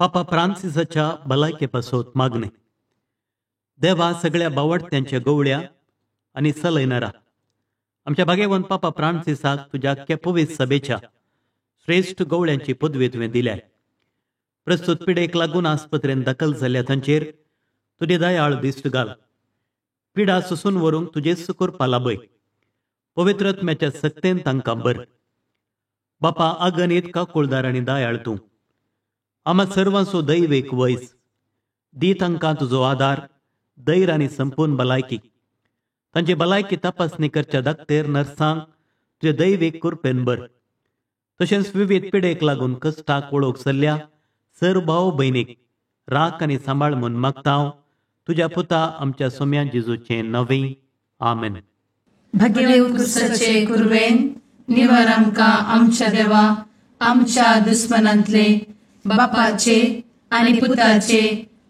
पापा फ्रांसिसाच्या भलायके पासत मागणें. देवा सगळ्या बावडत्यांच्या गवळ्या आनी सलयनारा आमच्या भाग्यवंत पापा फ्रांसिसाक तुज्या पवित्र सभेच्या श्रेश्ठ गवळ्यांची पदवी तुवें दिल्या. प्रस्तुत पिडेक लागून आस्पत्रेन दाखल जाल्ल्या तांचेर तुजे दयाळ दिश्ट घाल. पिडा सोसून व्हरूंक तुजेच करपा लाभय. पवित्र आत्म्याच्या सक्तेन तांकां बर. बापा अगणीत काकुळदार आनी दयाळ तूं आमा सर्वांचो दैवेक वयस दी. तांकां तुजो आदार, धैर्य आनी संपूर्ण भलायकी. तांची भलायकी तपासणी करच्या दाक्तेर नर्सांक तुजे दैवीक कृपेन बर. तशेंच विविध पिडेक लागून कश्टाक वळख सरल्या सर भाव भयणीक राख आनी सांबाळ म्हूण मागता तुज्या पुता आमच्या सोम्या जेजूचें नवें. आमेन. भगेवंत क्रिस्ताचे कुर्वेन निवर आमकां आमच्या देवा आमच्या दुस्मनांतले बापाचे आनी पुताचे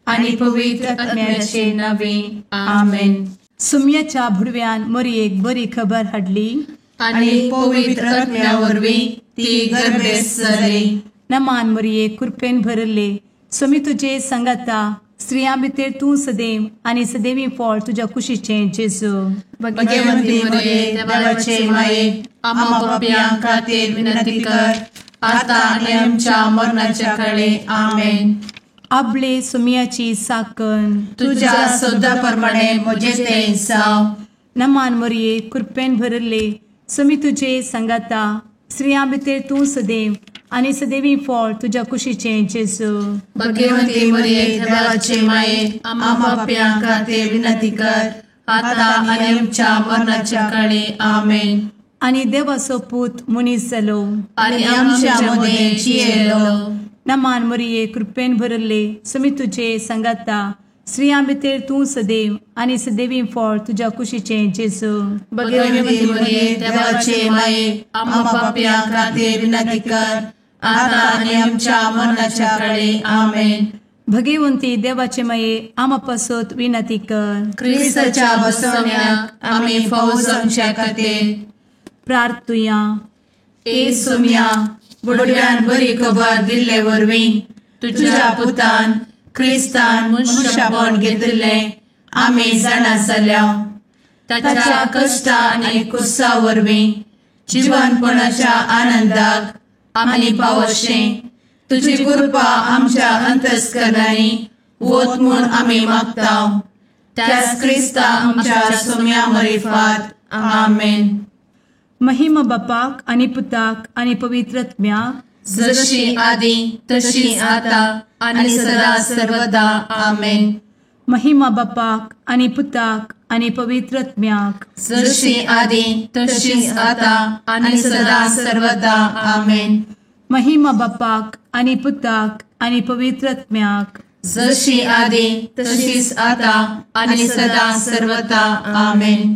आनी पवित्र आत्म्याचे नावे. आमेन. सुम्याच्या भुडव्यान मोरयेक बरी खबर हाडली आनी पवित्र आत्म्या वरवीं ती गर्भेस्त जाली. नमान मोरये, कृपेन भरले, स्वामी तुजे संगाता, स्त्रियां भितर तूं सदैव आनी सदैवी फळ तुज्या कुशीचें जेजू. भगवंती मोरये, देवाचे माये, आम्हा पाप्यां खातीर विनंती कर आता आनी आमच्या मरणाच्या काळे. आमेन. आपले सुमियाची साकन तुज्या सदा प्रमाणे म्हजें तें जावं. नमान मोरये, कृपेन भरले, स्वामी तुजे संगाता, स्त्रियां भितर तूं सदैव आनी सदैवी फळ तुज्या कुशीचें जेजू. भगवंती मोरये, देवाचे माये, आम्हा पाप्यां खातीर विनंती कर आता आनी आमच्या मरणाच्या काळे. आमेन. आनी देवाचो पूत मनीस जालो आनी आमच्या मदें जियेलो. नमान मोरये, कृपेन भरले, स्वामी तुजे संगाता, स्त्रियां भितर तूं सदैव आनी सदैवी फळ तुज्या कुशीचें जेजू. भगवंती मोरये, देवाचे माये, आम्हा पाप्यां खातीर विनंती कर आता आनी आमच्या मरणाच्या काळे. आमेन. भगवंती देवाचे माये, आम्हा पासत विनंती कर. क्रिस्ताच्या बसवण्याक आमी फावो जावच्या खातीर प्रार्थुया. ए सोम्या, बुडव्यान बरी खबर दिल्ले वरवीं तुज्या पुतान क्रिस्तान मनशापण घेतिल्लें आमी जाणा जाल्या. ताच्या कश्टा आनी कुर्सा वरवीं जिवनपणाच्या आनंदाक आमी पावशें तुजी कृपा आमच्या अंतस्करणांनी वत म्हूण आमी मागता. त्याच क्रिस्ता आमच्या सोम्या मरिफात. आमेन. महिमा बापाक आनी पुताक आनी पवित्र आत्म्याक, जशी आदी तशी आता आनी सदा सर्वदा. आमेन. महिमा बापाक आनी पुताक आनी पवित्र आत्म्याक, जशी आदी तशी आता आनी सदा सर्वदा. आमेन. महिमा बापाक आनी पुताक आनी पवित्र आत्म्याक, जशी आदी तशीच आता आनी सदा सर्वदा. आमेन.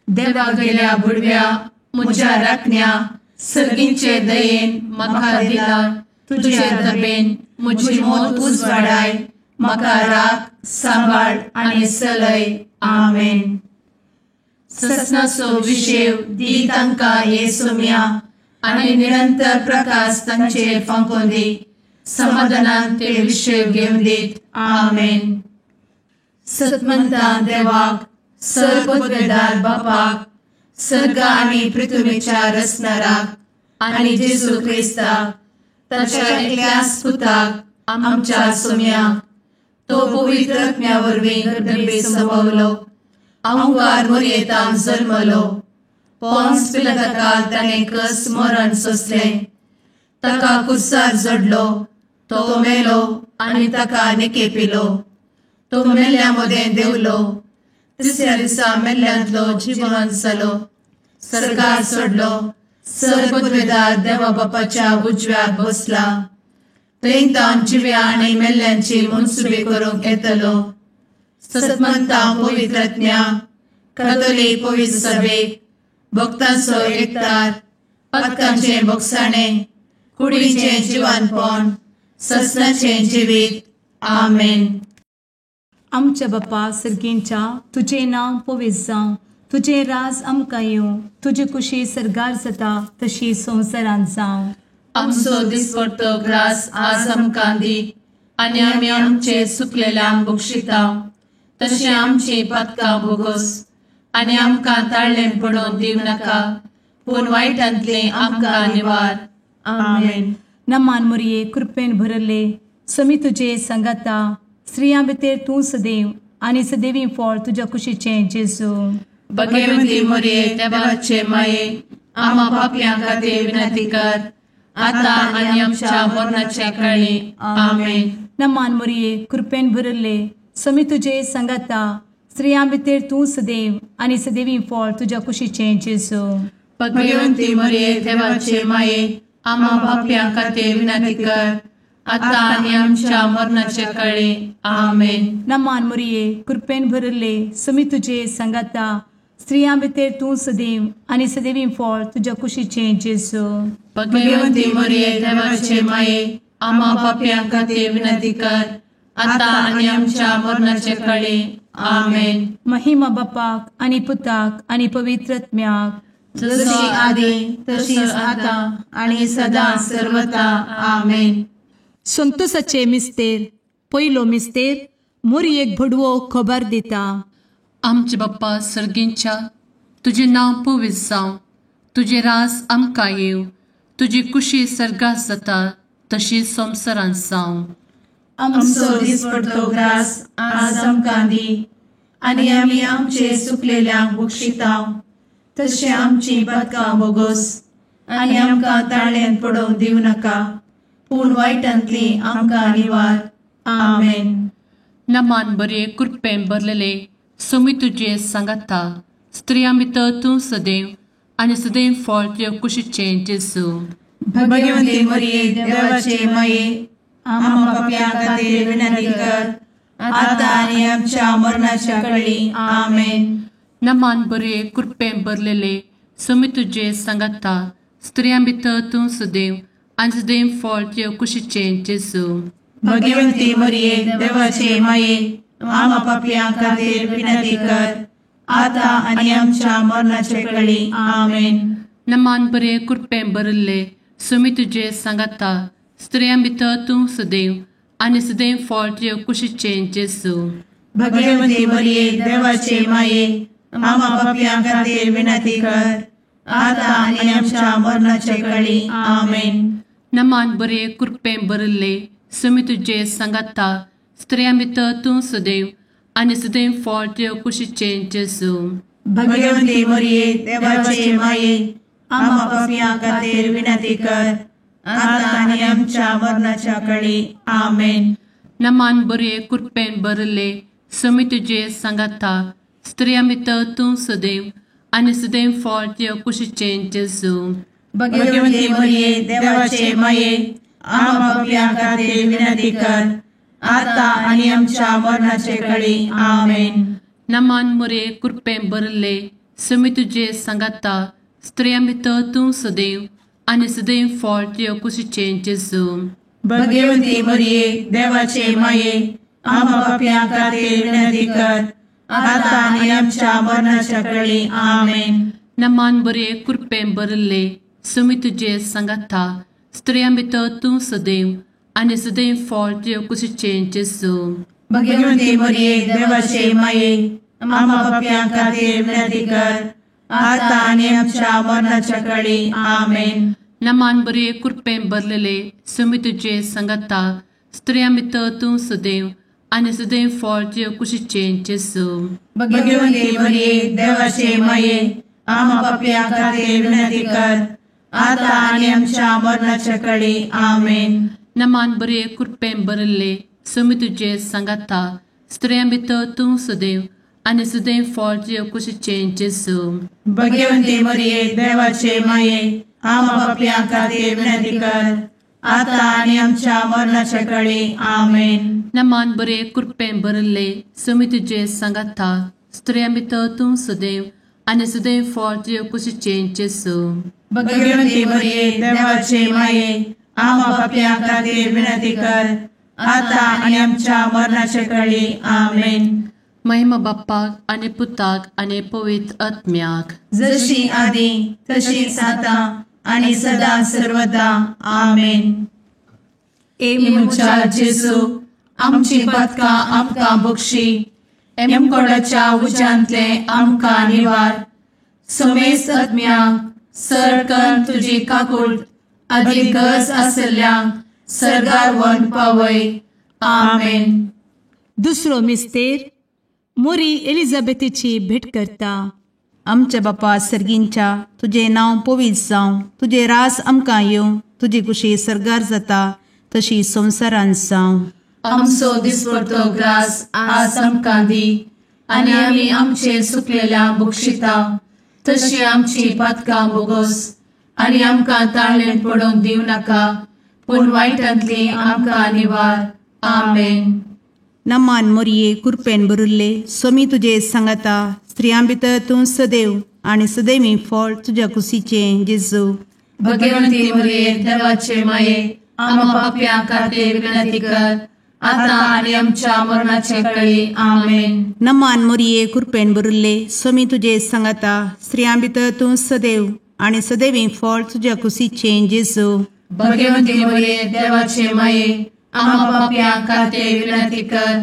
देवा गेल्या बुडव्या म्हज्या राखण्या सर्गींचे दयेन म्हाका दिला तुजे दबेन म्हजी मोत उजवाडाय म्हाका राख सांबाळ आनी सलय. आमेन. ससनाचो विशेव दी तांकां हे सोम्या आनी निरंतर प्रकाश तांचेर फांकोवन दी. समाधानान ते विशेव घेवन दीत. आमेन. सतमंता देवाक, सर्वपदवेदार बापाक, सर्ग आनी पृथ्वीच्या रचणाराक आनी जेजू क्रिस्ताक ताच्या एकल्याच पुताक आमच्या सोम्याक, तो पवित्र आत्म्या वरवीं गर्भे संभवलो, अंकार मोरयेतान जल्मलो, पोन्स पिलाताकाल ताणें कस मरण सोंसलें, ताका कुर्सार जडलो, तो मेलो आनी ताका निकेपिलो, तो मेल्ल्या मदें देंवलो, तिसऱ्या दिसा मेल्ल्यांतलो जिवन जालो, सर्गार चडलो, सर्वपदवेदार देवा बापाच्या उजव्याक बसला, थंय तावन जिव्या आनी मेल्ल्यांची मनसुबी करूंक येतलो. सतमंता पवित्र आत्म्या, कातोलीक पवित्र सभेक, भक्तांचो एकतार, पातकांचें भोगसाणें, कुडीचें जिवनपण, ससनाचें जिवीत. आमेन. आमच्या बापा सर्गींच्या, तुजें नांव पवित्र जावं, तुजें राज आमकां येवं, तुजी कुशी सर्गार जाता तशी संवसारांत जावं. आमचो दिसपडतो ग्रास आज आमकां दी आनी आमी आमचे सुकलेल्यांक बक्षिता तशें आमची पातकां भोगोस आनी आमकां ताळ्ळें पडोवन दिवं नाका पूण वायटांतलें आमकां निवार. आमेन. नमान मोरये कृपेन भरले समी तुजे सांगाता स्त्रियां भितर तूं सदैव आनी सदैवी फळ तुज्या कुशीचें जेजू. भगवती मोरये देवाचे माये आमा पापयां खातीर विनंती कर आतां आनी आमच्या मरणाच्या काळी. आमेन. नमान मोरये कृपेन भरले समी तुजे सांगाता स्त्रियां भितर तूं सदैव आनी सदैवी फळ तुज्या कुशीचें जेजू. भगवती मोरये देवाचे माये आमा पापयां खातीर विनंती कर आतां आनी आमच्या मरणाच्या काळी. आमेन. नमान मोरये कृपेन भरले समी तुजे सांगाता स्त्रियां भितर तूं सदैव आनी सदैवी फळ तुज्या कुशीचें जेजू. भगवती मोरये देवाचे माये आमा पापयां खातीर विनंती कर आतां आनी आमच्या मरणाच्या काळी. आमेन. महिमा बापाक आनी पुताक आनी पवित्र आत्म्याक जशी आदी तशीच आतां आनी सदां सर्वता. आमेन. संतोषाचे मिस्तेर पयलो मिस्तेर मोरयेक भडवो खबर दिता. आमचे बाप्पा सर्गींच्या तुजें नांव पवित्र जावं, तुजें रास आमकां येवं, तुजी कुशी सर्गात जाता तशी संवसारांत जावं. आमचो दिसपडतो ग्रास आज आमकां दी आनी आमी आमचे सुकलेल्यांक बक्षिता तशें आमची पातकां भोगोस आनी आमकां ताळ्ळेंत पडोवन दिवं नाका पूण वायटांतली आमकां निवार. आमेन. नमान बरे कृपेन भरलेले सोमी तुजे सांगाता स्त्रियां भितर तूं सदैव आनी सदैव फळ तुज्या कुशीचें जेजू. भगवती मोरये देवाचे माये आमा पापयां खातीर विनंती कर आतां आनी आमच्या मरणाच्या काळी. आमेन. नमान बरे कृपेन भरलेले सोमी तुजे सांगाता स्त्रियां भितर तूं सदैव आनी सदैव फळ तुज्या कुशीचें जेजू. भगवती मोरये देवाचे माये आमा पापयां खातीर विनंती कर आतां आनी आमच्या मरणाच्या काळी. आमेन. नमान बरे कृपेन भरलेले सोमी तुजे सांगाता स्त्रियां भितर तूं सदैव आनी सदैव फळ तुज्या कुशीचें जेजू. भगवती मोरये देवाचे माये आमा पापयां खातीर विनंती कर आतां आनी आमच्या मरणाच्या काळी. आमेन. नमान बरे कृपेन भरलेले सोमी तुजे सांगाता स्त्रियां भितर तूं सदैव आनी सदैव फळ तुज्या कुशीचें जेजू. भगवती मोरये देवाचे माये आमा पापयां खातीर विनंती कर आतां आनी आमच्या मरणाच्या काळी. आमेन. नमान बरे कृपेन भरलेले सोमी तुजे सांगाता स्त्रियां भितर तूं सदैव आनी सदैव फळ तुज्या कुशीचें जेजू. भगवती मोरये देवाचे माये आमा पापयां खातीर विनंती कर आतां आनी आमच्या मरणाच्या काळी. आमेन. नमान मोरये कृपेन भरलेले सोमी तुजे सांगाता स्त्रियां भितर तूं सदैव आनी सदैव फळ तुज्या कुशीचें जेजू. भगवती मोरये देवाचे माये आमा पापयां खातीर विनंती कर आतां आनी आमच्या मरणाच्या काळी. आमेन. नमान बरे कृपेन भरलेले सोमी तुजे सांगाता स्त्रियां भितर तूं सदैव आनी सदैव फळ तुज्या कुशीचें जेजू. भगवती मोरये देवाचे माये आमा पापयां खातीर विनंती कर आतां आनी आमच्या मरणाच्या काळी. आमेन. नमान बरे कृपेन भरलेले सोमी तुजे सांगाता स्त्रियां भितर तूं सदैव आनी सदैव फळ तुज्या कुशीचें जेजू. भगवती मोरये देवाचे माये आमा पापयां खातीर विनंती कर आतां आनी आमच्या मरणाच्या काळी. आमेन. नमान बरे कृपेन भरलेले सोमी तुजे सांगाता स्त्रियां भितर तूं सदैव आनी सदैव फळ तुज्या कुशीचें जेजू. भगवती मोरये देवाचे माये आमा पापयां खातीर विनंती कर आतां आनी आमच्या मरणाच्या काळी. आमेन. नमान बरे कृपेन भरलेले सोमी तुजे सांगाता स्त्रियां भितर तूं सदैव आनी सदैव फळ तुज्या कुशीचें जेजू. भगवती मोरये देवाचे माये आमा पापयां खातीर विनंती कर आतां आनी आमच्या मरणाच्या काळी. आमेन. महिमा बाप्पाक आनी पुताक आनी पवित्र आत्म्याक जशी आदी तशीच आतां आनी सदां सर्वदा. आमेन. ए म्हज्या जेजू आमची पातकां आमकां बक्षी, एमकोडाच्या उज्यांतले आमकां निवार. समेस्त आत्म्यांक सरकन तुजी काकूट आदी गरज आसल्ल्यांक सर्गार व्हरून पावय. आमेन. दुसरो मिस्तेर मोरी एलिझाबेथीची भेट करता. आमच्या बापा सर्गींच्या, तुजें नांव पवित्र जावं, तुजें रास आमकां येवं, तुजी कुशी सर्गार जाता तशी संवसारांत जावं. आमचो दिसपडतो ग्रास आज आमकां दी, आनी आमी आमचे सुकलेल्या बक्षिता तशी आमची पातकां बोगस, आनी आमकां ताळेंत पडोवंक दिवं नाका, पूण वायटांतली आमकां निवार. आमेन. नमान मोरये, कुरपेन भरिल्ले, सोमी तुजे सांगाता, स्त्रियां भितर तूं सदैव आनी सदैवी फळ तुज्या कुशीचें जेजू. भगवंती मोरये, देवाचे माये, आमा पापयां खातीर विनंती कर, आतां आनी आमच्या मरणाचे कळी. आमेन. नमान मोरये, कुरपेन भरिल्ले, सोमी तुजे सांगाता, स्त्रियां भितर तूं सदैव आनी सदैवी फळ तुज्या कुशीचें जेजू. भगवंती मोरये, देवाचे माये, आमा पापयां खातीर विनंती कर,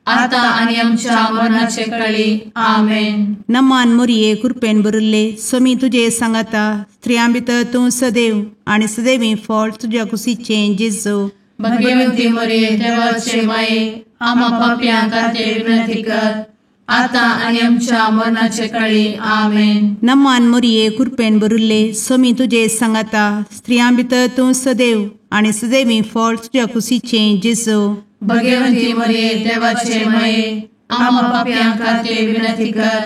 आतां आनी आमच्या मरणाचे कळी. आमेन. नमान मोरये, कुरपेन भरिल्ले, सोमी तुजे सांगाता, स्त्रियां भितर तूं सदैव आनी सदैवी फळ तुज्या कुशीचें जेजू. भगवंती मोरये, देवाचे माये, आमा पापयां खातीर विनंती कर, आतां आनी आमच्या मरणाचे कळी. आमेन. नमान मोरये, कुरपेन भरिल्ले, सोमी तुजे सांगाता, स्त्रियां भितर तूं सदैव आनी सदैवी फळ तुज्या कुशीचें जेजू. भगवंती मोरये, देवाचे माये, आमा पापयां खातीर विनंती कर,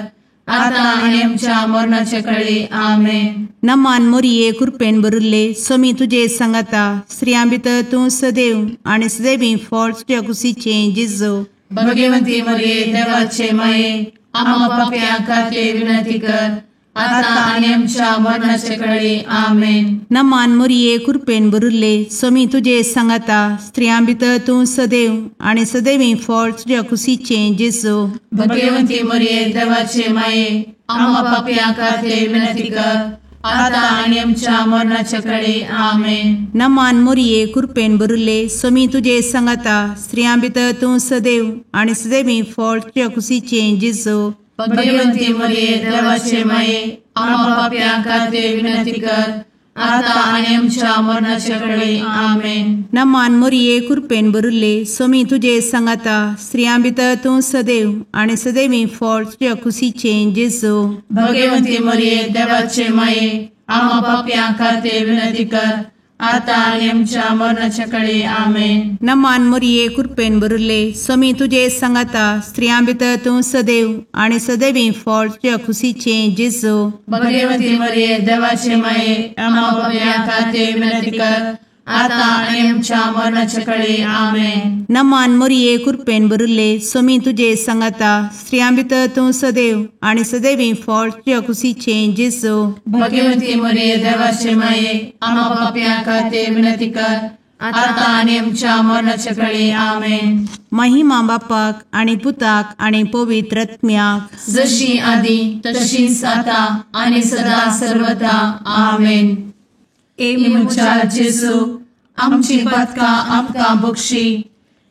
आतां आनी आमच्या मरणाचे कळी. आमेन. नमान मोरये, कुरपेन भरिल्ले, सोमी तुजे सांगाता, स्त्रियां भितर तूं सदैव आनी सदैवी फळ तुज्या कुशीचें जेजू. भगवंती मोरये, देवाचे माये, आमा पापयां खातीर विनंती कर, आतां आनी आमच्या मरणाचे कळी. आमेन. नमान मोरये, कुरपेन भरिल्ले, सोमी तुजे सांगाता, स्त्रियां भितर तूं सदैव आनी सदैवी फळ तुज्या कुशीचें जेजू. भगवंती मोरये, देवाचे माये, आमा पापयां खातीर विनंती कर, आतां आनी आमच्या मरणाचे कळी. आमेन. नमान मोरये, कुरपेन भरिल्ले, सोमी तुजे सांगाता, स्त्रियां भितर तूं सदैव आनी सदैवी फळ तुज्या कुशीचें जेजू. भगवंती मोरये, देवाचे माये, आमा पापयां खातीर विनंती कर, आतां आनी आमच्या मरणाचे कळी. आमेन. नमान मोरये, कुरपेन भरिल्ले, सोमी तुजे सांगाता, स्त्रियां भितर तूं सदैव आनी सदैवी फळ तुज्या कुशीचें जेजू. भगवंती मोरये, देवाचे माये, आमा पापयां खातीर विनंती कर, आतां आनी आमच्या मरणाचे कळी. आमेन. नमान मोरये, कुरपेन भरिल्ले, सोमी तुजे सांगाता, स्त्रियां भितर तूं सदैव आनी सदैवी फळ तुज्या कुशीचें जेजू. भगवंती मोरये, देवाचे माये, आमा पापयां खातीर विनंती कर, आतां आनी आमच्या मरणाचे कळी. आमेन. नमान मोरये, कुरपेन भरिल्ले, सोमी तुजे सांगाता, स्त्रियां भितर तूं सदैव आनी सदैवी फळ तुज्या कुशीचें जेजू. भगवंती मोरये, देवाचे माये, आमा पापयां खातीर विनंती कर, आतां आनी आमच्या मरणाचे कळी. आमेन. महिमा बापाक आनी पुताक आनी पवित्र आत्म्याक, जशी आदी तशीच आतां आनी सदा सर्वदा. आमेन. ए म्हज्या जेजू, आमची पातकां आमकां बक्षी,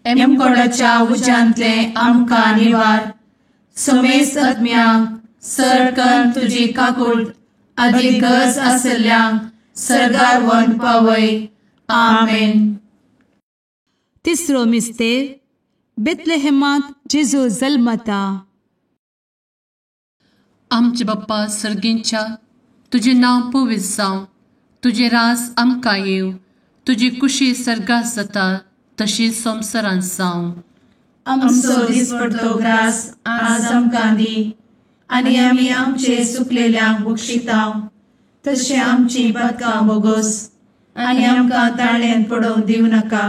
एमकोडाच्या उज्यांतले आमकां निवार. समेस्त आत्म्यांक सरकन तुजी काकूट आदी गरज आसल्ल्यांक सर्गार व्हरून पावय. आमेन. तिसरो मिस्तेर बेथलेहेमांत जेजू जल्मता. आमचे बाप्पा सर्गींच्या, तुजें नांव पवित्र जावं, तुजें रास आमकां येवं, तुजी कुशी सर्गात जाता तशी संवसारांत जावं. आमचो दिसपडतो ग्रास आज आमकां दी, आनी आमी आमचे सुकलेल्यांक बक्षिता तशें आमची पातकां बोगस, आनी आमकां ताळ्यांत पडोवंक दिवं नाका,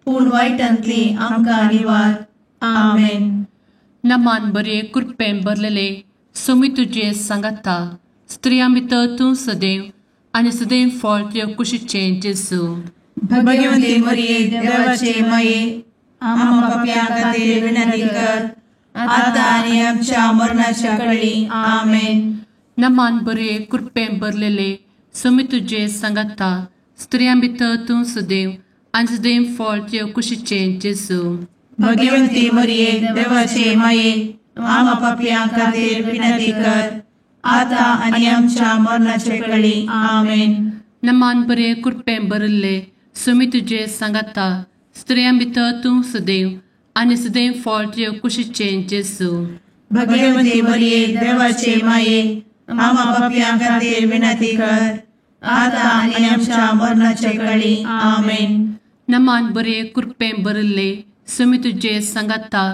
पूण वायटांतली आमकां निवार. आमेन. नमान बरे कृपेन भरलेले, सोमी तुजे सांगाता, स्त्रियां भितर तूं सदैव आनी सदैव फळ तुज्या कुशीचें जेजू. भगवंती मरिये, देवाचे माये, आमा पापयां खातीर विनंती कर, आतां आनी आमच्या मरणाच्या कळी. आमेन. नमान बरे कृपेन भरलेले, सोमी तुजे सांगाता, स्त्रियां भितर तूं सदैव आनी सदैव फळ तुज्या कुशीचें जेजू. भगवंती मरिये देवाचे माये आमा पापयां खातीर विनंती कर आतां आनी आमच्या मरणाचे कळी. आमेन. नमान बरे कृपेन भरिल्ले सुमी तुजे सांगाता स्त्रियां भितर तूं सदैव आनी सदैव फळ तुजे कुशीचें जेजू. भगवंती मरिये देवाचे माये आमा पापयां खातीर विनंती कर आतां आनी आमच्या मरणाचे कळी. आमेन. नमान बरे कृपेन भरिल्ले सुमी तुजे सांगाता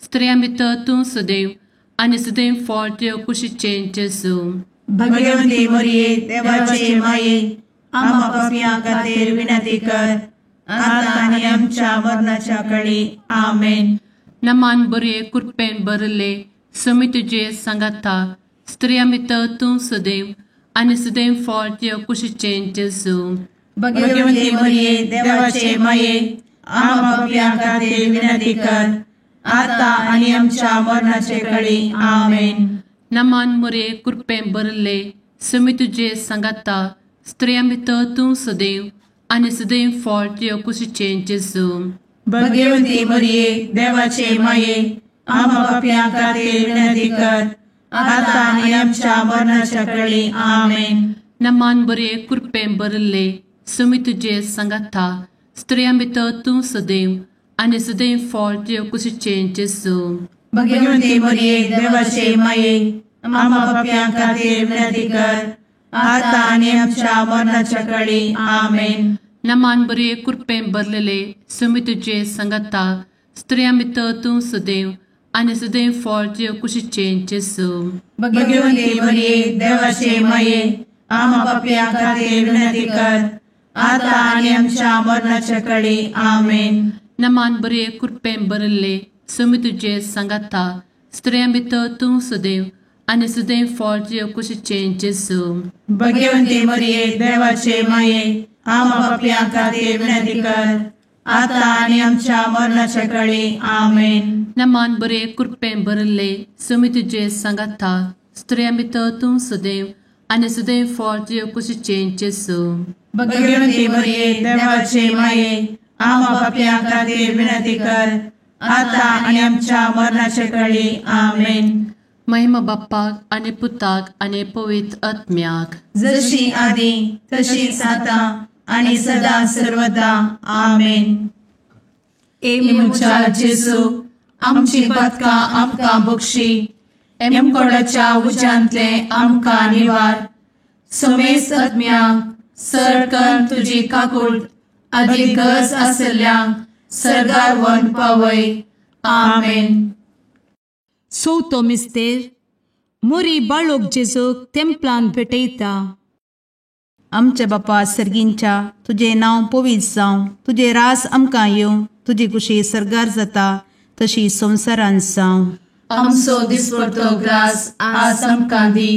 स्त्रियां भितर तूं सदैव आनी सदैव फळ तुजे कुशीचें जेजू. भगवंती मरिये देवाचे माये आमा पापयां खातीर विनंती कर आतां आनी आमच्या मरणाच्या कळी. आमेन. नमान बरे कृपेन भरिल्ले सुमी तुजे सांगाता स्त्रियां भितर तूं सदैव आनी सदैव फळ तुजे कुशीचें जेजू. भगवंती मरिये देवाचे माये आमा पापयां खातीर विनंती कर आतां आनी आमच्या मरणाचे कळी. आमेन. नमान मरिये कृपेन भरिल्ले सुमी तुजे सांगाता स्त्रियां भितर तूं सदैव आनी सदैव फळ तुजे कुशीचें जेजू. भगवंती मरिये देवाचे माये आमा पापयां खातीर विनंती कर आतां आनी आमच्या मरणाच्या कळी. आमेन. नमान बरे कृपेन भरिल्ले सुमी तुजे सांगाता स्त्रियां भितर तूं सदैव आनी सदैव फळ तुजे कुशीचें जेजू. भगवंती मरिये देवाचे माये आमा पापयां खातीर विनंती कर आतां आनी आमच्या मरणाच्या कळी. आमेन. नमान बरे कृपेन भरलेले सुमी तुजे सांगाता स्त्रियां भितर तूं सदैव आनी सदैव फळ तुजे कुशीचें जेजू. भगवंती मरिये देवाचे माये आमा पापयां खातीर विनंती कर आतां आनी आमच्या मरणाच्या कळी. आमेन. नमान बरे कृपेन भरिल्ले सुमी तुजे सांगाता स्त्रियां भितर तूं सदैव आनी सदैव फळ तुजे कुशीचें जेजू. भगवंती मरिये देवाचे माये आमा पापयां खातीर विनंती कर आतां आनी आमच्या मरणाच्या कळी. आमेन. नमान बरे कृपेन भरिल्ले सुमी तुजे सांगाता स्त्रियां भितर तूं सदैव आनी सदैव फळ तुजे कुशीचें जेजू. भगवंती मरिये देवाचे माये आमा पापयां खातीर विनंती कर आतां आनी आमच्या मरणाचे कळी. आमेन. महिमा बाप्पाक आनी पुताक आनी पवित्र आत्म्याक, जशी आदी तशीच आतां आनी सदा सर्वदा. आमेन. ए म्हज्या जेजू आमची पातकां आमकां बक्षी, एमकोडाच्या उज्यांतले आमकां निवार, समेस्त आत्म्यांक सरकन तुजी काकूट आदी गरज आसल्ल्यांक सर्गार व्हरून पावय. आमेन. चवथो मिस्तेर मोरी बाळोक जेजूक तेंपलान भेटयता. आमच्या बापा सर्गींच्या तुजें नांव पवित्र जावं, तुजें राज आमकां येवं, तुजी कुशी सर्गार जाता तशी संवसारांत जावं. आमचो दिसपडतो ग्रास आज आमकां दी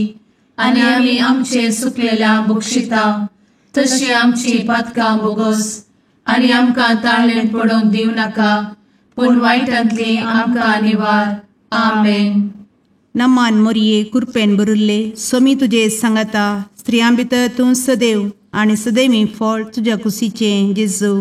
आनी आमी आमचे सुकलेल्या बक्षिता तशी आमची पातकां बोगस आनी आमकां ताळेन पडोवंक दिवं नाका, पूण वायटांतली आमकां निवार. आमेन. नमान मोरये कुरपेन भरिल्ले सोमी तुजे सांगाता, स्त्रियां भितर तूं सदैव आनी सदैवी फळ तुज्या कुशीचें जेजू.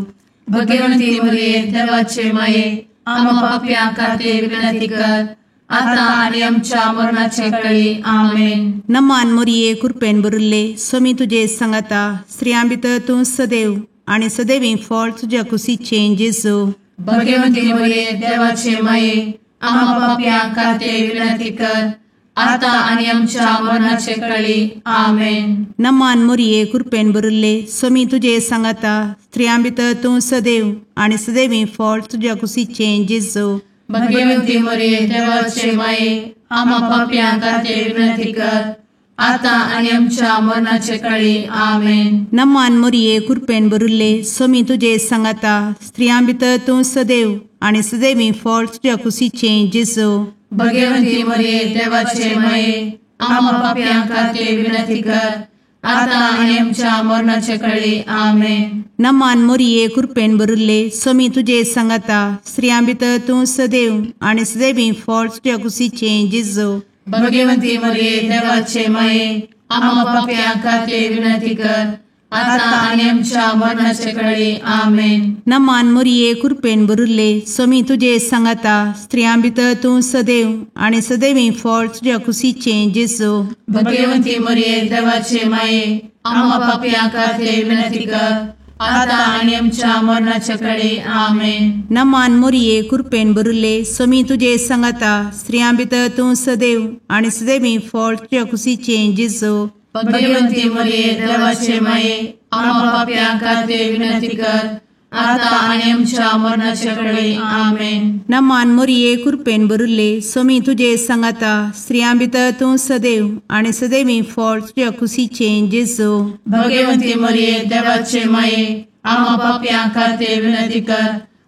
भगवंती मोरये देवाचे माये आमा पापयां खातीर विनंती कर आतां आनी आमच्या मरणाचे कळी. आमेन. नमान मोरये कुरपेन भरिल्ले सोमी तुजे सांगाता, स्त्रियां भितर तूं सदैव आनी सदैवी फळ तुज्या कुशीचें जेजू. भगवंती मोरये देवाचे माये आमा पापयां खातीर विनंती कर आतां आनी आमच्या मरणाचे कळी. आमेन. नमान मोरये कुरपेन भरिल्ले सोमी तुजे सांगाता, स्त्रियां भितर तूं सदैव आनी सदैवी फळ तुज्या कुशीचें जेजू. भगवंती मोरये देवाचे माये आमा पापयां खातीर विनंती कर आतां आनी आमच्या मरणाचे कळी. आमेन. नमान मोरये कुरपेन भरिल्ले सोमी तुजे सांगाता, स्त्रियां भितर तूं सदैव आनी सदैवी फळ तुज्या कुशीचें जेजू. भगवंती मोरये देवाचे माये आमा पापयां खातीर विनंती कर आतां आनी आमच्या मरणाचे कळी. आमेन. नमान मोरये कुरपेन भरिल्ले सोमी तुजे सांगाता, स्त्रियां भितर तूं सदैव आनी सदैवी फळ तुज्या कुशीचें जेजू. भगवंती मोरये देवाचे माये आमा पापयां खातीर विनंती कर आतां आनी आमच्या मरणाचे कळे. आमेन. नमान मोरये कृपेन भरिल्ले, स्वामी तुजे सांगाता, स्त्रियां भितर तूं सदैव आनी सदैवी फळ तुज्या कुशीचें जेजू. भगवंती मोरये देवाचे माये, आम्हा पापयां खातीर विनंती कर, आतां आनी आमच्या मरणाचे कळे. आमेन. नमान मोरये कृपेन भरिल्ले, स्वामी तुजे सांगाता, स्त्रियां भितर तूं सदैव आनी सदैवी फळ तुज्या कुशीचें जेजू. भगवंती मोरये देवाचे माये, आम्हा पापयां खातीर विनंती कर, आतां आनी आमच्या मरणाचे कळे. आमेन. नमान मोरये कृपेन भरिल्ले, स्वामी तुजे सांगाता, स्त्रियां भितर तूं सदैव आनी सदैवी फळ तुज्या कुशीचें जेजू. भगवंती मोरये देवाचे माये, आम्हा पापयां खातीर विनंती कर,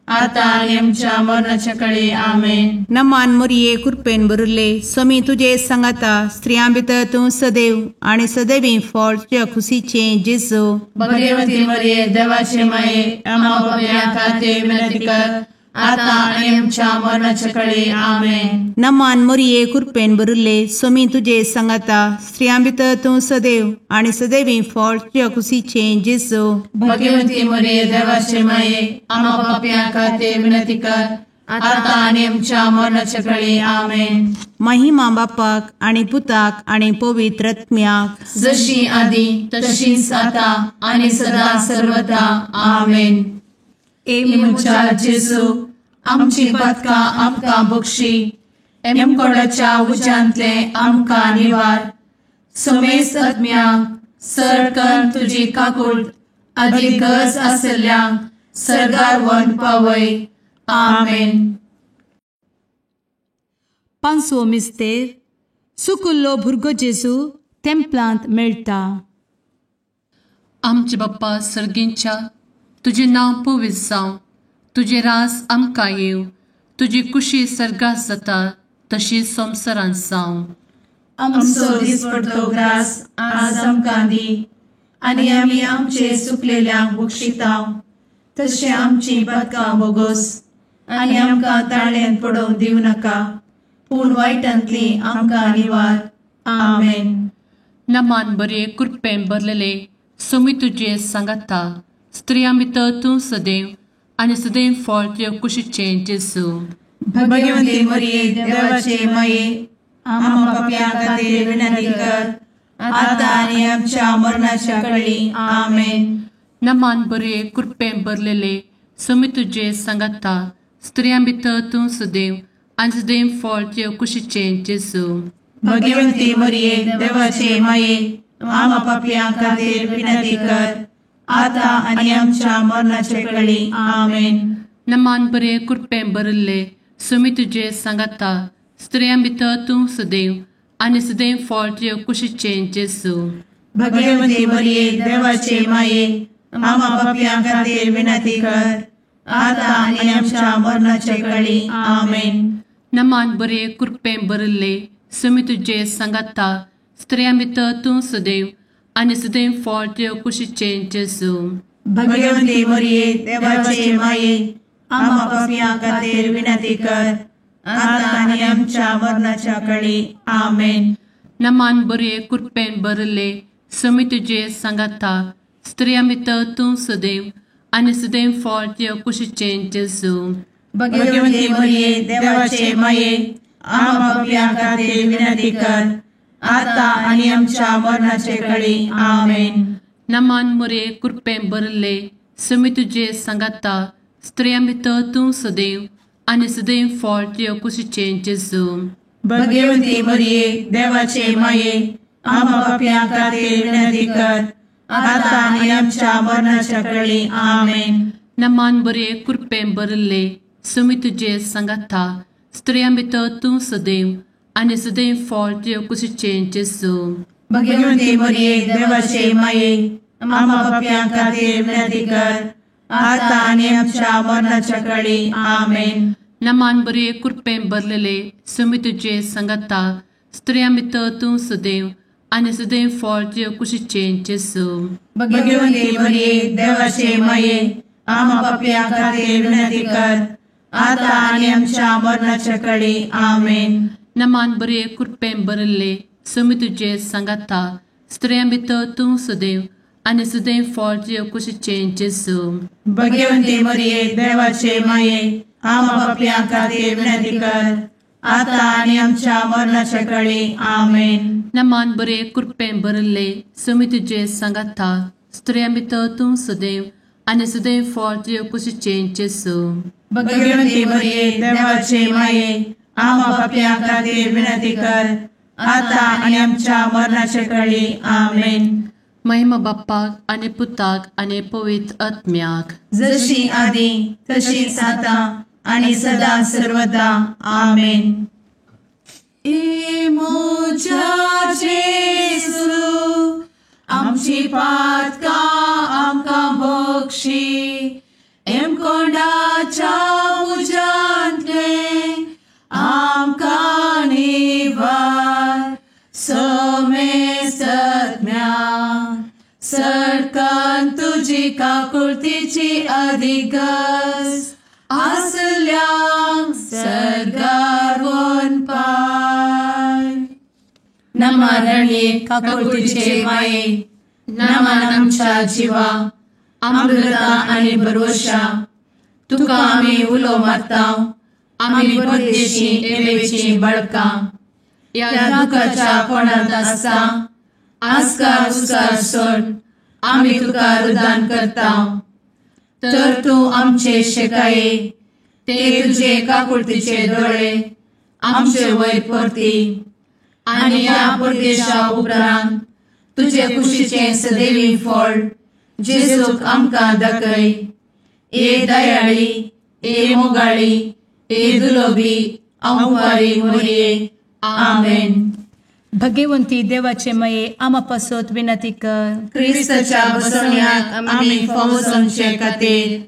आतां आनी आमच्या मरणाचे कळे. आमेन. नमान मोरये कृपेन भरिल्ले, स्वामी तुजे सांगाता, स्त्रियां भितर तूं सदैव आनी सदैवी फळ तुज्या कुशीचें जेजू. भगवंती मोरये देवाचे माये, आम्हा पापयां खातीर विनंती कर, आतां आनी आमच्या मरणाचे कळे. आमेन. नमान मोरये कृपेन भरिल्ले, स्वामी तुजे सांगाता, स्त्रियां भितर तूं सदैव आनी सदैवी फळ तुज्या कुशीचें जेजू. भगवंती मोरये देवाचे माये, आम्हा पापयां खातीर विनंती कर, आतां आनी आमच्या मरणाचे कळे. आमेन. महिमा बापाक आनी पुताक आनी पवित्र आत्म्याक, जशी आदी तशीच आतां आनी सदा सर्वदा. आमेन. ए म्हज्या जेजू, आमची पातकां आमकां बक्षी, एमकोडाच्या उज्यांतले आमकां निवार, समेस्त आत्म्यांक सरकन तुजी काकूट आदी गरज आशिल्ल्यांक सर्गार व्हरून पावय. आमेन. पांचवो मिस्तेर. सुकुल्लो भुरगो जेजू तेंपलांत मेळटा. आमचे बाप्पा सर्गींच्या, तुजें नांव पवित्र जावं, तुजें रास आमकां येवं, तुजी कुशी सर्गात जाता तशी संवसारांत जावं. आमचो दिसपडतो ग्रास आज आमकां दी, आनी आमी आमचे चुकलेल्यांक बक्षितांव, तशें आमची पातकां बोगोस, आनी आमकां ताळ्यांत पडोवंक दिवं नाका, पूण वायटांतली आमकां निवार. आमेन. नमान बरे कृपेन भरलेले, स्वामी तुजे सांगाता, स्त्रियां भितर तूं सदैव आनी सदैव फळ तुज्या कुशीचें जेजू. भगवंती मोरये देवाचे माये, आम्हा पापयां खातीर विनंती कर, आतां आनी आमच्या मरणाच्या कळी. आमेन. नमान बरे कृपेन भरलेले, स्वामी तुजे सांगाता, स्त्रियां भितर तूं सदैव आनी सदैव फळ तुज्या कुशीचें जेजू. भगवंती मोरये देवाचे माये, आम्हा पापयां खातीर विनंती कर, आतां आनी आमच्या मरणाचे कळी. आमेन. नमान बरे कृपेन भरिल्ले, स्वामी तुजे सांगाता, स्त्रियां भितर तूं सदैव आनी सदैव फळ तुज्या कुशीचें जेजू. भगवंती मोरये देवाचे माये, आम्हा पापयां खातीर विनंती कर, आतां आनी आमच्या मरणाचे कळी. आमेन. नमान बरे कृपेन भरिल्ले, स्वामी तुजे सांगाता, स्त्रियां भितर तूं सदैव आनी सदैव फळ तुज्या कुशीचें जेजू. भगवंती मोरये देवाचे माये, आम्हा पापयां खातीर विनंती कर, आतां आनी आमच्या मरणाच्या कळी. आमेन. नमान बरे कृपेन भरिल्ले, स्वामी तुजे सांगाता, स्त्रियां भितर तूं सदैव आनी सदैव फळ तुज्या कुशीचें जेजू. भगवंती मोरये देवाचे माये, आम्हा पापयां खातीर विनंती कर, आतां आनी आमच्या मरणाचे कळी. आमेन. नमान मोरये कृपेन भरिल्ले, स्वामी तुजे सांगाता, स्त्रियां भितर तूं सदैव आनी सदैव फळ तुज्या कुशीचें जेजू. भगवंती मोरये देवाचे माये, आम्हा पापयां खातीर विनंती कर, आतां आनी आमच्या मरणाच्या कळी. आमेन. नमान बरे कृपेन भरिल्ले, स्वामी तुजे सांगाता, स्त्रियां भितर तूं सदैव आनी सदैव फळ तुज्या कुशीचें जेजू. भगवंती मोरये देवाचे माये, आम्हा पापयां खातीर विनंती कर, आतां आनी आमच्या मरणाच्या कळी. आमेन. नमान बरे कृपेन भरलेले, स्वामी तुजे सांगाता, स्त्रियां भितर तूं सदैव आनी सदैव फळ तुज्या कुशीचें जेजू. भगवंती मोरये देवाचे माये, आम्हा पापयां खातीर विनंती कर, आतां आनी आमच्या मरणाच्या कळी. आमेन. नमान बरे कृपेन भरिल्ले, स्वामी तुजे सांगाता, स्त्रियां भितर तूं सदैव आनी सुदैव फळ तुजे कुशीचें जेजू. भगवंती मरिये देवाचे माये आमा पापयां खातीर विनंती कर आतां आनी आमच्या मरणाच्या कळी. आमेन. नमान बरे कृपेन भरिल्ले सुमी तुजे सांगाता स्त्रियां भितर तूं सदैव आनी सदैव फळ तुजे कुशीचें जेजू. भगवंती मरिये देवाचे माये आमा पापयां खातीर विनंती कर आतां आनी आमच्या मरणाच्या कळी. आमेन. महिमा बाप्पाक आनी पुताक आनी पवित्र आत्म्याक, जशी आदी तशीच आतां आनी सदा सर्वदा. आमेन. ए म्हज्या जेजू आमची पातकां आमकां बक्षी एमकोंडाच्या उज्यांतले आमकां निवार समेस्तम्या सडकन तुजी काकुळतीची अधिगस आसल्यांक सर्गार वनपाय. नमरणे काकुळतीचे माये नमन आमच्या जिवा अमृता आनी भरवशा तुका आमी उलो मारता आमी परदेशी एवेची बळकां ह्या दुखाच्या कोणांत आसता आस्कार उस्कार सोड आमी तुका रुदान करता तर तूं आमचे शेकाये ते तुजे काकुळतीचे दोळे आमचे वयर परती आनी ह्या परदेशा उपरांत तुजे कुशीचें सदैवी फळ जेजूक आमकां दाखय. ए दयाळी ए मोगाळी ए दुलोबी आंवारी मोरये. आमेन. भगवंती देवाचे मये आमा पासत विनंती कर. क्रिस्ताच्या बसवण्याक आमी फावो जावचे खातीर.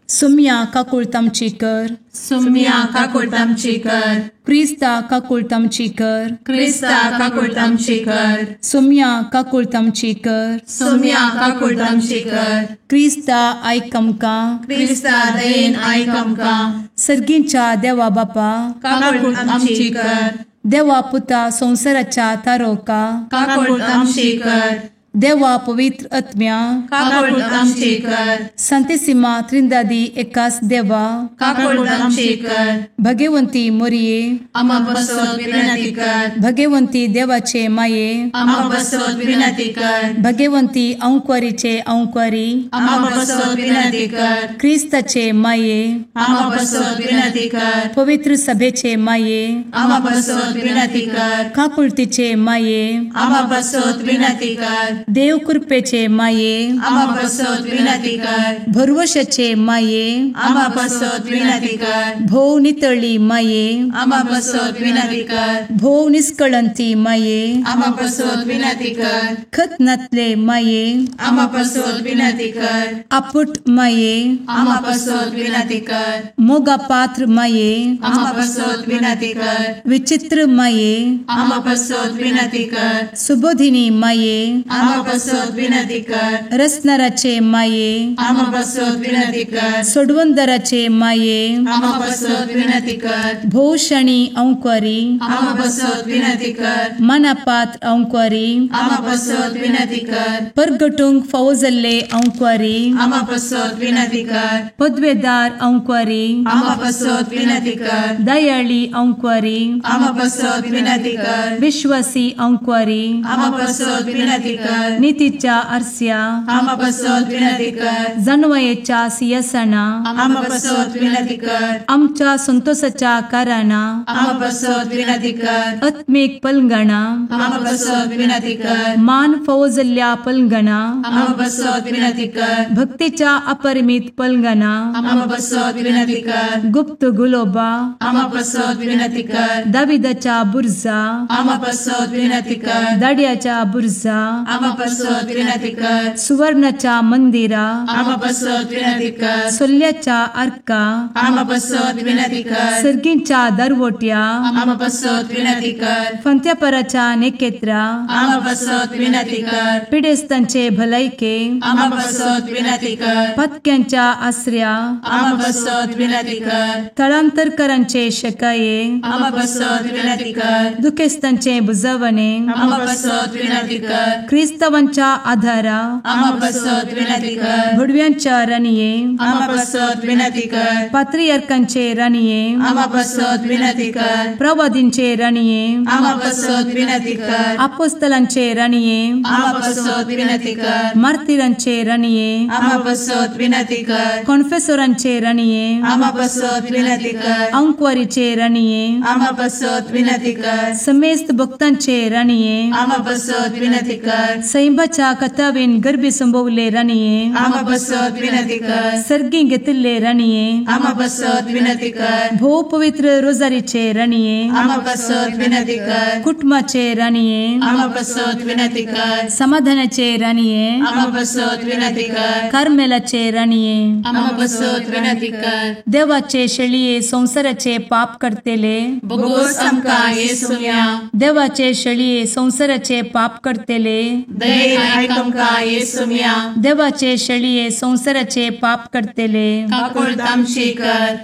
सुम्या काकुळत आमची कर. सुम्या काकुळत आमची कर. क्रिस्ता काकुळत आमची कर. क्रिस्ता काकुळत आमची कर. सुम्या काकुळत आमची कर. सुम्या काकुळत आमची कर. क्रिस्ता आयक आमकां. क्रिस्ता दयेन आयक आमकां. सर्गींच्या देवा बापा काकुळत आमची कर. देवा पुता संवसाराच्या तारोका काकुळत आमची कर. देवा पवित्र आत्म्या काकुळत आमची कर. संतेसिमा त्रिंदादी एकास देवा काकुळत आमची कर. भगवंती मोरये आमा पासत विनंती कर. भगवंती देवाचे माये आमा पासत विनंती कर. भगवंती अंकुरीचे अंकुरी आमा पासत विनंती कर. क्रिस्ताचे माये आमा पासत विनंती कर. पवित्र सभेचे माये आमा पासत विनंती कर. काकुळतीचे माये आमा पासत विनंती कर. देव कृपेचे माये आमा पासत विनंती कर. भरवशाचे माये आमा पासत विनंती कर. भोव नितळी माये आमा पासत विनंती कर. भोव निस्कळंती माये आमा पासत विनंती कर. खतनातले माये आमा पासत विनंती कर. आपुट माये आमा पासत विनंती कर. मोगा पात्र माये आमा पासत विनंती कर. विचित्र माये आमा पासत विनंती कर. सुबोधिनी माये आमा पासत विनंती कर. रसनाराचे माये आमा पासत विनंती कर. सोडवंदराचे माये आमा पासत विनंती कर. भोवशणी अंकुरी आमा पासत विनंती कर. मनापात्र अंकुरी आमा पासत विनंती कर. परगटूंक फावो जाल्ले अंकुरी आमा पासत विनंती कर. पदवेदार अंकुरी आमा पासत विनंती कर. दयाळी अंकुरी आमा पासत विनंती कर. विश्वासी अंकुरी आमा पासत विनंती कर. नितीच्या आरस्या आमा पासत विनंती कर. जानवयेच्या सिंहासना आमा पासत विनंती कर. आमच्या संतोषाच्या कारणा आमा पासत विनंती कर. आत्मीक पलंगणा आमा पासत विनंती कर. मान फावो जाल्ल्या पलंगणा आमा पासत विनंती कर. भक्तीच्या अपरिमित पलंगणा आमा पासत विनंती कर. गुप्त गुलोबा आमा पासत विनंती कर. दाविदाच्या बुर्जा आमा पासत विनंती कर. दाड्याच्या बुर्जा आमा पासत विनंती कर. सुवर्णाच्या मंदिरा आमा पासत विनंती कर. सोल्याच्या आर्का आमा पासत विनंती कर. सर्गींच्या दरवट्या आमा पासत विनंती कर. फंत्यापराच्या नेकेत्रा आमा पासत विनंती कर. पिडेस्तांचे भलायके आमा पासत विनंती कर. पत्क्यांच्या आसऱ्या आमा पासत विनंती कर. थळांतरकरांचे शकाये आमा पासत विनंती कर. दुखेस्तांचे बुजवणे आमा पासत विनंती कर. क्रिस्ताचे किरिस्तावांच्या आधारा आमा पासत विनंती कर. भडव्यांच्या राणये आमा पासत विनंती कर. पात्रियार्कांचे राणये आमा पासत विनंती कर. प्रवादींचे राणये आमा पासत विनंती कर. आपोस्तलांचे राणये आमा पासत विनंती कर. मार्तीरांचे राणये आमा पासत विनंती कर. कॉन्फेसोरांचे राणये आमा पासत विनंती कर. अंकवारीचे राणये आमा पासत विनंती कर. समेस्त भक्तांचे राणये आमा पासत विनंती कर. सैंबाच्या कथावेन गर्भी संभवले राणये आमा पासत विनंती कर. सर्गी घेतिल्ले राणये आमा पासत विनंती कर. भोव पवित्र रोजारीचे राणये आमा पासत विनंती कर. कुटुंबाचे राणये आमा पासत विनंती कर. समाधानाचे राणये आमा पासत विनंती कर. कार्मेलाचे राणये आमा पासत विनंती कर. देवाचे शेळये संसाराचे पाप करतेले बोगोस आमकां येसुम्या. देवाचे शेळये संसाराचे पाप करतेले दयेन आयक आमकां येसुम्या. देवाचे शेळये संसाराचे पाप करतेले काकुळट आमची कर.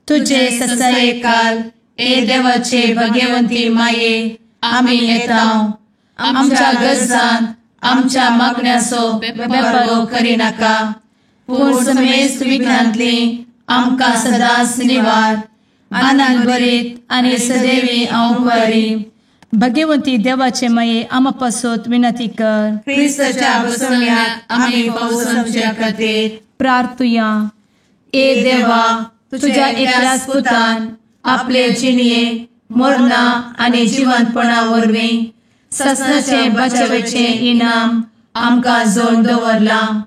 तुझे ससायेकाल ए देवाचे भगवंती माये आमी येता आमच्या गरजान आमच्या मागण्याचो बेपारो करिनाका, पूण समेस्त विघ्नांतली आमकां सदांच निवार. आनंद भरीत आनी सदैवी अंकुरी भगवंती देवाचे माये आमा पासत विनंती कर. क्रिस्ताच्या बसवण्यात आमी पावसाच्या खातीर प्रार्थुया. ए देवा, तुझ्या एकल्याच पुतान आपले जिणये मरणा आनी जिवंतपणा वरवीं ससनाचे बचावेचे इनाम आमकां जोड दवरलां.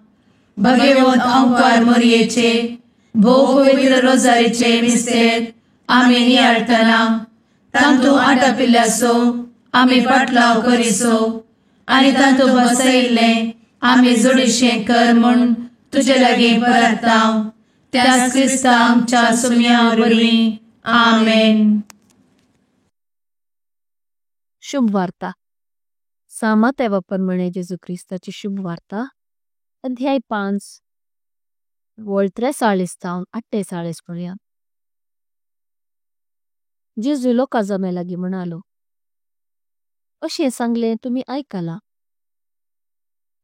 भगवंत अंकार मोरयेचे भोव पवित्र रोजारीचे मिस्तेर आमी नियाळटना तांतू आटापिल्ल्याचो आमी पाटलाव करिसो आनी तांतू बसयिल्लें आमी जोडीशें कर म्हूण तुजे लागीं परताव. त्याच क्रिस्ता आमच्या सुम्या वरवीं. आमेन. शुभ वार्ता. सामातेवा परमाणे जेजू क्रिस्ताची शुभ वार्ता अध्याय 5 वळ 43 तावन 48 पर्यंत। जेजू लोका जमे लागी म्हणालो, अशें सांगले तुमी आयकला,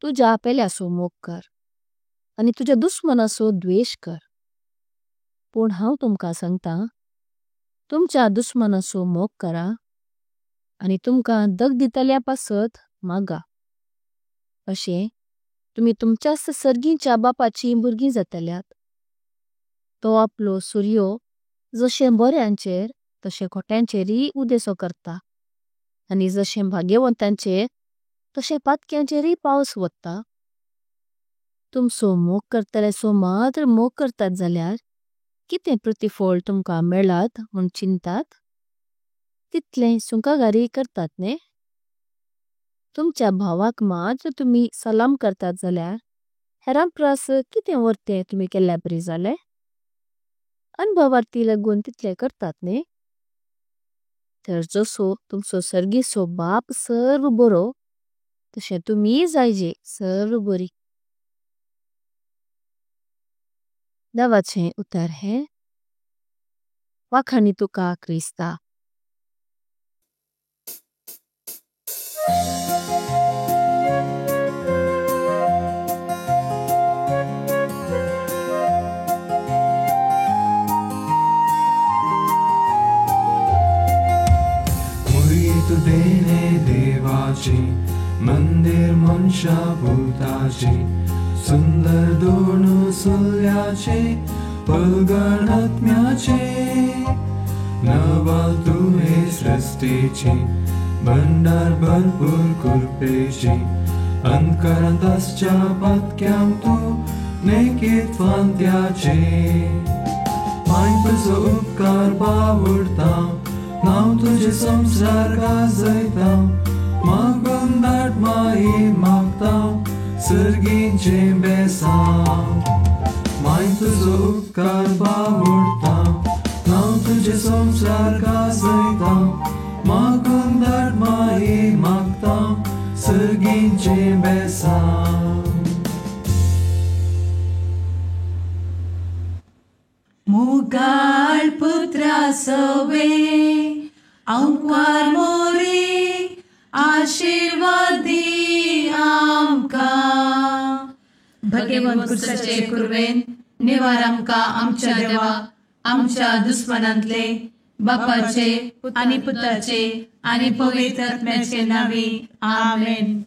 तुज्या पेल्यासो मोग कर आनी तुज्या दुश्मनासो द्वेष कर। पण हांव तुमका सांगता, तुमच्या दुश्मनासो मोग करा आनी तुमका दग दितल्या पासत मागा, अशें तुमी तुमच्याच सर्गीच्या बापाची भुरगीं जातल्यात। तो आपलो सूर्यो जशें बोऱ्यांचेर तशें खोट्यांचेरय उदेसो करता आनी जशें भाग्यवंतांचेर तशें पातक्यांचेरय पावस वोत्ता। तुमचो मोग करतल्याचो मात्र मोग करतात जाल्यार कितें प्रतिफळ तुमका मेलात म्हूण चिंतात? तितलें सुंकागारीय करतात न्ही? तुमच्या भावाक मात्र तुमी सलाम करतात जाल्यार हेरां प्रास कितें वर्तें तुमी केल्या बरी जालें? अनभावार्थी लागून तितलें करतात न्ही? तर जसो तुमचो सर्गीचो बाप सर्व बरो तशें तुमीय जायजे सर्व बरी। देवाचें उतर हें वाखाणी तुका क्रिस्ता। देणे देवाची मंदिर मनशा भूताची सुंदर दोन सुल्याचे पलगण आत्म्याचे नवाल तुहे सृष्टीची भंडार भरपूर कृपेची अंतकरांत आसच्या पातक्यांक तूं नेकीत फांत्याचे माय तुजो उपकार बावडता नांव तुझे संसार गाजयता मागून दाट माई मागता सर्गींचे बेसांव माय तुजो उपकार बावडता नांव तुझे संसार गाजयता मागून दाट माई मागता सर्गींचे बेसांव। मुगाळ पुत्रा सवे अंकार मोरे आशीर्वाद दी आमकां। आमकां. भगेवंत कुर्साचे कुरवेन निवार आमकां आमच्या देवा आमच्या दुस्मानांतले बापाचे आनी पुताचे आनी पवित्र आत्म्याचे नांवी. आमेन.